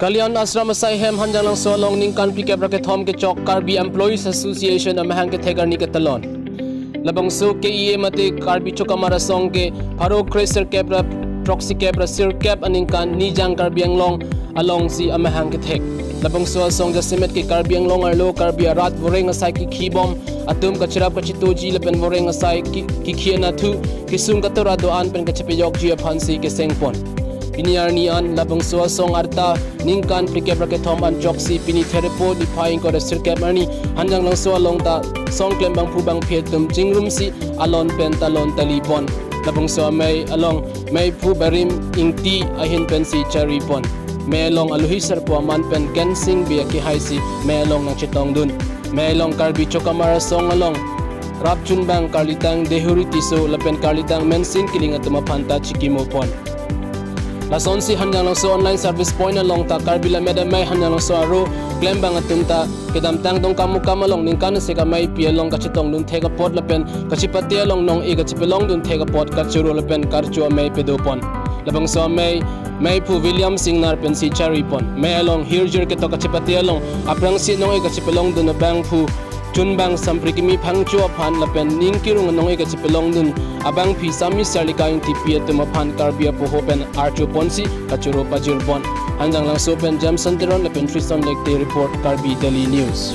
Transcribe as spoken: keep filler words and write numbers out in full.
Kalyan Ashram asai hem Hanjanglangso along ningkan phlikep ra kethom kechok Karbi Employees Association amahang kethek arni ketalon. Labangso K E A mate Karbi Chokamar Asong ke pharo kre sirkep ra throksi kep ra sirkep aningkan Nijang Karbi Anglong alongsi amahang kethek. Labangso asong jasemet ke Karbi Anglong arlo Karbi arat voreng asai kikhi bom atum kachirap kachitoji lapen voreng asai ki- kikhi anatthu kisung katora do-an pen kachepejokji aphansi kesengpon. Pini arni an labangso asong arta ningkan phlikep ra kethom anchoksi pini Therepo niphai ingkoi ra sirkep arni Hanjanglangso along ta song klembangphu bangphi atum chingrumsi alon pen talon talipon. Labangso amei along meiphu Barim Ingti ahin pensi charipon. Mei along aluhi sarpo aman pen Kensing Bey akehaisi mei along nangchetongdun. Mei along Karbi Chokamar Asong along rapchunbang Karlitang Dehuri Tisso lapen Karlitang Mensing Killing atum aphanta chikimopon. Lasonsi Hanjanglangso online service point along ta Karbi Lammet Amei Hanjanglangso aro klembang atum ta kedamtang Dongkamukam along ningkan isi ameipi along kachetongdun thek apot lapen kachepate along nong-e kachepelongdun thek apot kachoro lapen karcho amei pedopon. Labangso amei meiphu William Singnar pensi charipon. Mei along hirjir ketok kachepate along aphrangsi nong-e kachepelongdun abangphu chunbang Samprikimi Phangcho aphan lapen ning kirung nong-e kachepelongdun abangphi Sami Sarlika Ingtipi atum aphan Karbi apoho pen archoponsi kachoro pajirbon. Hanjanglangso pen Jameson Teron lapen Tristan Lekte report, Karbi Daily News.